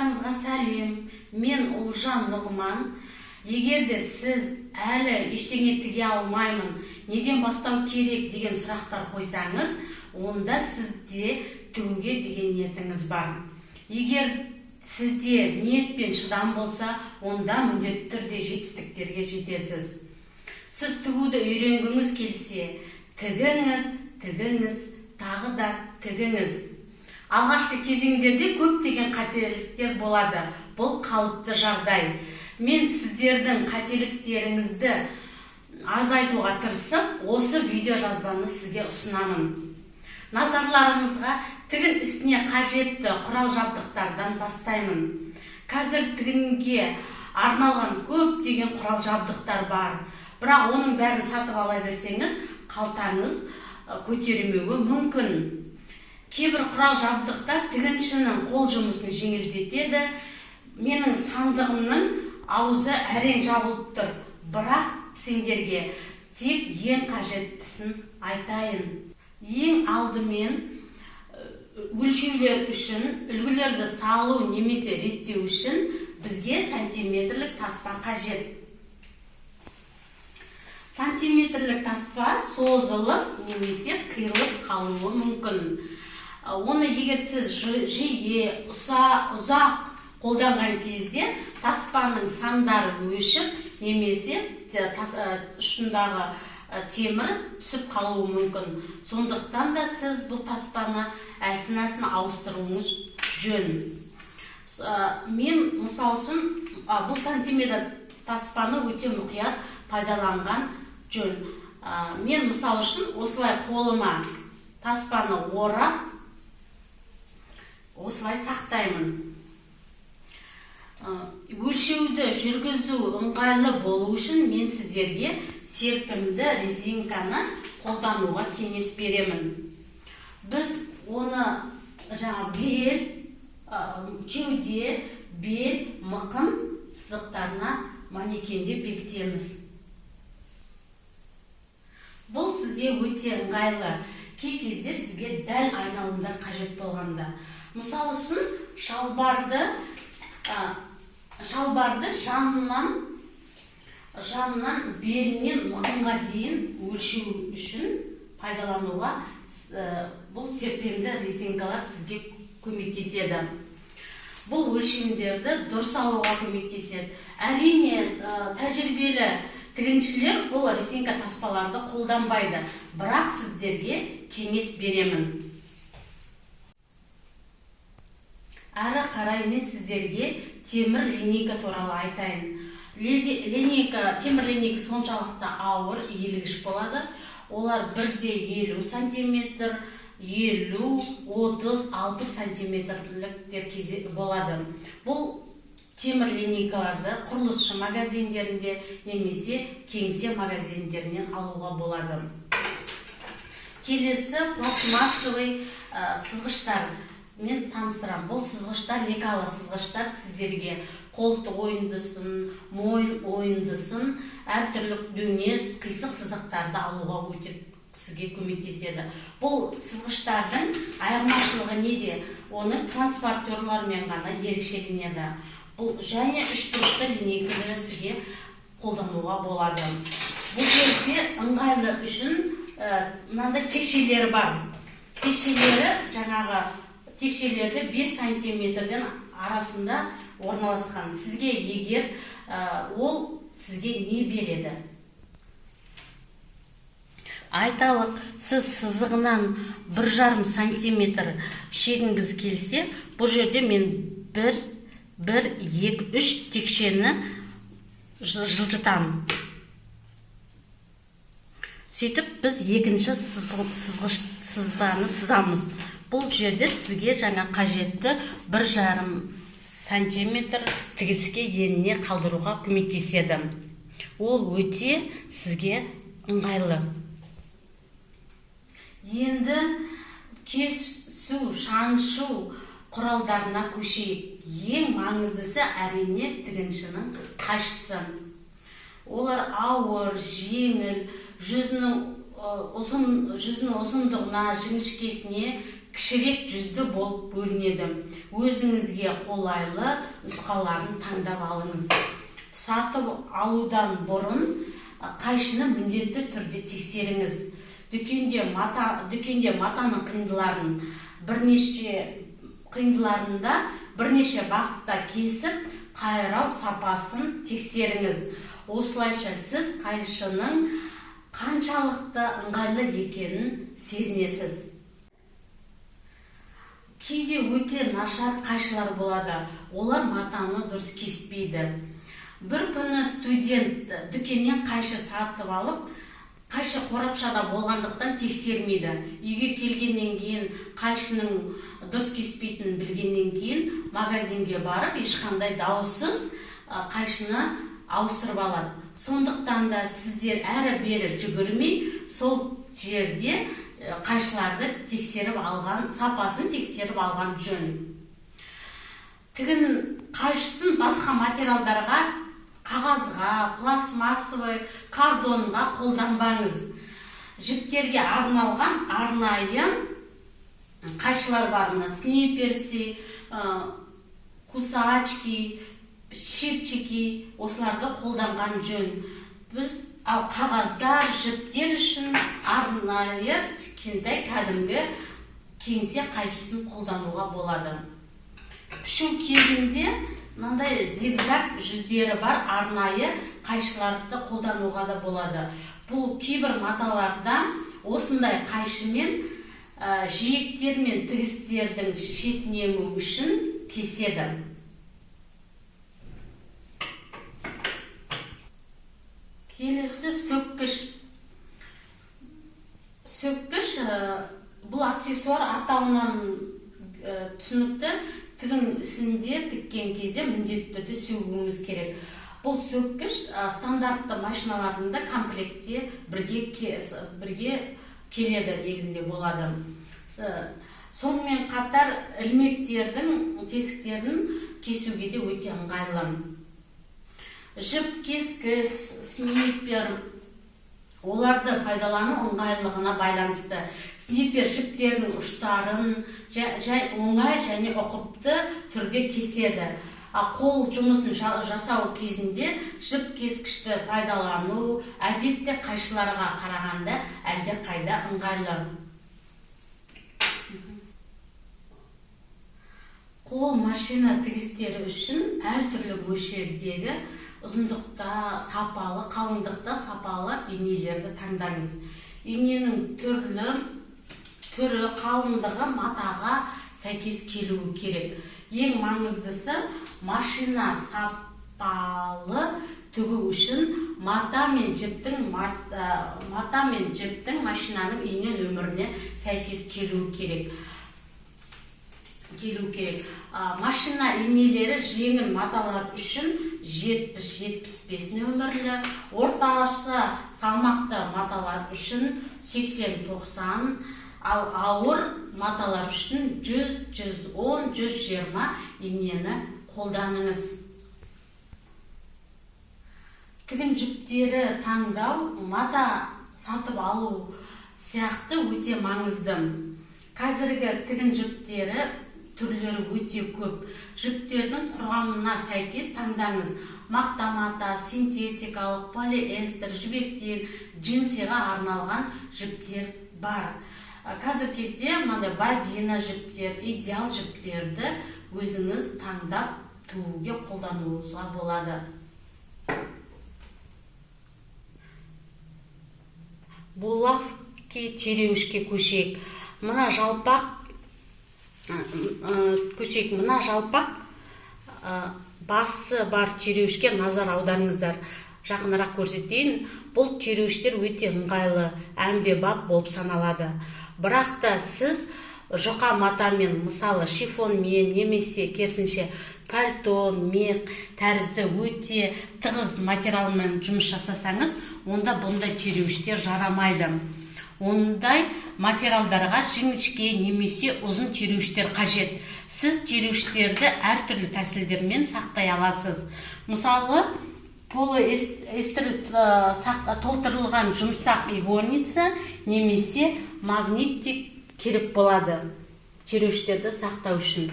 Барлықтарыңызға сәлем. Мен Ұлжан Нұғыман. Егер де сіз әлі ештеңе тіге алмаймын, неден бастау керек деген сұрақтар қойсаңыз, онда сізде тігуге деген ниетіңіз бар. Егер сізде ниет пен шыдам болса, онда міндетті түрде жетістіктерге жетесіз. Сіз тігуді үйренгіңіз келсе, тігіңіз, тігіңіз, тағы да тігіңіз. Алғашқы кезеңдерде көптеген қателіктер болады. Бұл қалыпты жағдай. Мен сіздердің қателіктеріңізді азайтуға тырысып, осы видео жазбаны сізге ұсынамын. Назарларыңызға тігін ісіне қажетті құрал жабдықтардан бастаймын. Қазір тігінге арналған көптеген құрал жабдықтар бар. Бірақ оның бәрін сатып ала берсеңіз, қалтаңыз көтермеуі мүмкін. Кейбір құрал жабдықтар тігіншінің қол жұмысын жеңілдетеді. Менің сандығымның аузы әрең жабылып тұр, бірақ сендерге тек ең қажеттісін айтайын. Ең алдымен өлшеулер үшін, үлгілерді салу немесе реттеу үшін бізге сантиметрлік таспа қажет. Сантиметрлік таспа созылып немесе қиылып қалуы мүмкін. Оны егер сіз жиі, ұзақ қолданған кезде таспаның сандары өшіп немесе ұшындағы темір түсіп қалуы мүмкін. Сондықтан да сіз бұл таспаны әлсін-әлсін ауыстыруыңыз жөн. Мен мысал үшін бұл сантиметр таспаны өте мұқият пайдаланған жөн. Мен мысал үшін осылай қолыма таспаны орап, осылай сақтаймын. Өлшеуді жүргізу ыңғайлы болу үшін мен сіздерге серпімді резинканы қолдануға кеңес беремін. Біз оны жаңа бел, кеуде, бел, мықын сызықтарына манекенде бекітеміз. Бұл сізге өте ыңғайлы. Кей кезде сізге дәл айналымдар қажет болғанда. Мысал үшін, шалбарды жанынан, белінен мықынға дейін өлшеу үшін пайдалануға бұл серпімді резинкалар сізге көмектеседі. Бұл өлшемдерді дұрыс алуға көмектеседі. Әрине, тәжірибелі тігіншілер бұл резинка таспаларды қолданбайды, бірақ сіздерге кеңес беремін. Әрі қарай мен сіздерге темір линейка туралы айтайын. Темір линейка соншалықты ауыр, иілгіш болады. Олар бірде 50 сантиметр, 50, 30, 60 сантиметрліктер болады. Бұл темір линейкаларды құрылысшы магазиндерінде немесе кеңсе магазиндерінен алуға болады. Келесі пластмассовый сызғыштар мен таныстырамын. Бұл сызғыштар лекалы сызғыштар, сіздерге қолтық ойындысын, мойын ойындысын, әртүрлі дөңес, қисық сызықтарды алуға өте сізге көмектеседі. Бұл сызғыштардың айырмашылығы неде? Оның транспортерлармен ғана ерекшеленеді. Бұл және үшбұрышты линейканы сізге қолдануға болады. Бұл жерде ыңғайлы үшін мынандай текшелері бар. Текшелері, жаңағы текшелерді 5 сантиметрден арасында орналасқан. Сізге егер ол сізге не береді? Айталық, сіз сызығынан 1,5 сантиметр шегінгіз келсе, бұл жерде мен 1, 1, 2, 3 текшені жылжытамын. Сөйтіп біз екінші сызбаны сызамыз. Бұл жерде сізге жаңа қажетті 1,5 сантиметр тігіске еніне қалдыруға көмектеседі. Ол өте сізге ыңғайлы. Енді кесу, шаншу құралдарына көшейік. Ең маңыздысы, әрине, тігіншінің қайшысы. Олар ауыр, жеңіл, жүзінің ұзындығына, жіңішкесіне кішірек жүзді болып бөлінеді. Өзіңізге қолайлы нұсқаларын таңдап алыңыз. Сатып алудан бұрын қайшыны міндетті түрде тексеріңіз. Дүкенде матаның қиындыларында бірнеше бағытта кесіп, қайрау сапасын тексеріңіз. Осылайша сіз қайшының қаншалықты ыңғайлы екенін сезінесіз. Кейде өте нашар қайшылар болады. Олар матаны дұрыс кеспейді. Бір күні студент дүкеннен қайшы сатып алып, қайшы қорапшада болғандықтан тексермейді. Үйге келгеннен кейін, қайшының дұрыс кеспейтінін білгеннен кейін, магазинге барып, ешқандай дауыссыз қайшыны ауыстырып алады. Сондықтан да сіздер әрі бері жүгірмей, сол жерде қайшыларды тексеріп алған, сапасын тексеріп алған жөн. Тігін қайшысын басқа материалдарға, қағазға, пластмассовый, картонға қолданбаңыз. Жіптерге арналған арнайы қайшылар бар. Мына снипперсы, кусачки, щипчики, осыларды қолданған жөн. Біз ал қағаздар, жіптер үшін арнайы кішкентай кәдімгі кеңсе қайшысын қолдануға болады. Пішу кезінде мынандай зигзаг жүздері бар арнайы қайшыларды қолдануға да болады. Бұл кейбір маталарда осындай қайшымен жиектер мен тігістердің шетінемеу үшін кеседі. Келесі сөккіш. Сөккіш, бұл аксессуар атауынан түсінікті. Тігін ісінде тіккен кезде міндетті түрде сөгуіміз керек. Бұл сөккіш стандартты машиналардың да комплектте бірге келеді, негізінде болады. Сонымен қатар ілмектердің тесіктерін кесуге де өте ыңғайлы. Жіп кескіш, сниппер, оларды пайдалану ыңғайлылығына байланысты. Сниппер жіптердің ұштарын оңай және ұқыпты түрде кеседі. Ал қол жұмысын жасау кезінде жіп кескішті пайдалану әдетте қайшыларға қарағанда әлде қайда ыңғайлы. Қол машина тігістері үшін әртүрлі мөлшердегі, ұзындықта сапалы, қалыңдықта сапалы инелерді таңдаңыз. Иненің түрі, қалыңдығы матаға сәйкес келуі керек. Ең маңыздысы, машина сапалы тігу үшін мата мен жіптің машинаның ине нөміріне сәйкес келуі керек. Келу керек. Машина инелері жеңіл маталар үшін 70-75 нөмірлі, орташа салмақты маталар үшін 80-90, ал ауыр маталар үшін 100, 110, 120 инені қолданыңыз. Тігін жіптері таңдау мата сатып алу сияқты өте маңызды. Қазіргі тігін жіптері түрлері өте көп. Жіптердің құрамына сәйкес таңдаңыз. Мақта мата, синтетикалық, полиэстер, жібектен, джинсиға арналған жіптер бар. Қазіргі кезде мынандай бобина жіптер, идеал жіптерді өзіңіз таңдап тігуге қолдануыңызға болады. Булавки түйреуішке көшейік. Мына жалпақ басы бар түйреуішке назар аударыңыздар. Жақынырақ көрсетейін. Бұл түйреуіштер өте ыңғайлы, әмбебап болып саналады. Бірақ та сіз жұқа матамен, мысалы шифонмен немесе керісінше пальто, мех тәрізді өте тығыз материалмен жұмыс жасасаңыз, онда бұндай түйреуіштер жарамайды. Ондай материалдарға жіңішке немесе ұзын түйреуіштер қажет. Сіз түйреуіштерді әртүрлі тәсілдермен сақтай аласыз. Мысалы, полиэстер толтырылған жұмсақ игольница немесе магниттик керек болады. Түйреуіштерді сақтау үшін.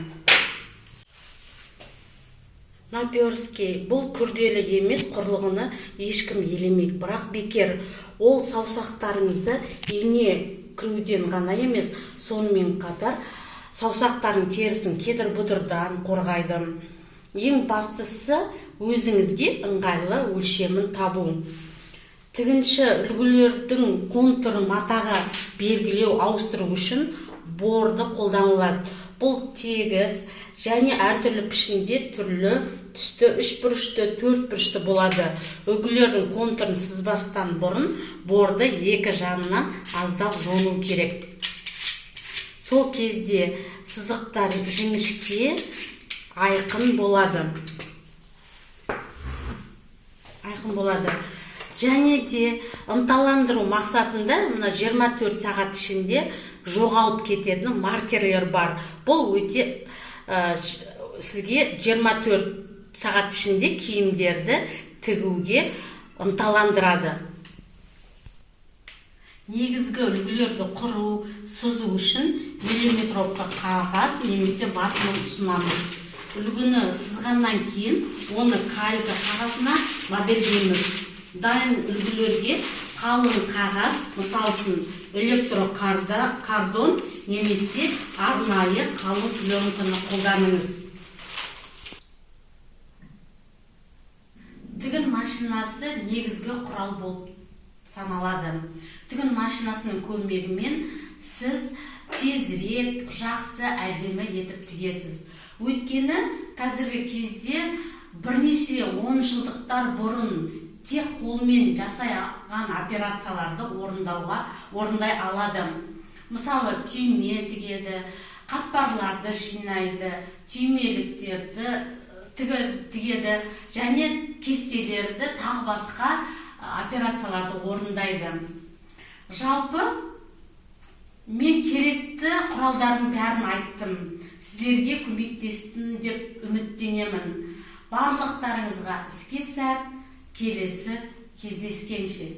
Наперстки. Бұл күрделі емес құрылғыны ешкім елемейді, бірақ бекер. Ол саусақтарыңызды ине кіруден ғана емес, сонымен қатар саусақтардың терісін кедір бұдырдан қорғайды. Ең бастысы, өзіңізге ыңғайлы өлшемін табу. Тігінші үлгілердің контурын матаға белгілеу, ауыстыру үшін борды қолданылады. Бұл тегіс және әртүрлі пішінде, түрлі түсті, үшбұрышты, төртбұрышты болады. Үлгілердің контурын сызбастан бұрын борды екі жағынан аздап жону керек. Сол кезде сызықтар жіңішке, айқын болады, айқын болады. Және де ынталандыру мақсатында мына 24 сағат ішінде жоғалып кететін маркерлер бар. Бұл өте сізге 24 сағат ішінде киімдерді тігуге ынталандырады. Негізгі үлгілерді құру, сызу үшін миллиметровка қағаз немесе ватман ұсынамын. Үлгіні сызғаннан кейін оны калька қағазына модельдейміз. Дайын үлгілерге қалың қағаз, мысал үшін, электрокардон немесе арнайы қалың пленканы қолданыңыз. Тігін машинасы негізгі құрал болып саналады. Тігін машинасының көмегімен сіз тезірек, жақсы, әдемі етіп тігесіз. Өйткені қазіргі кезде бірнеше он жылдықтар бұрын тек қолмен жасаған операцияларды орындай алады. Мысалы, түйме тігеді, қатпарларды жинайды, түймеліктерді тігеді және кестелерді, тағы басқа операцияларды орындайды. Жалпы, мен керекті құралдардың бәрін айттым, сіздерге көмектестім деп үміттенемін. Барлықтарыңызға іске сәт! Келесі кездескенше!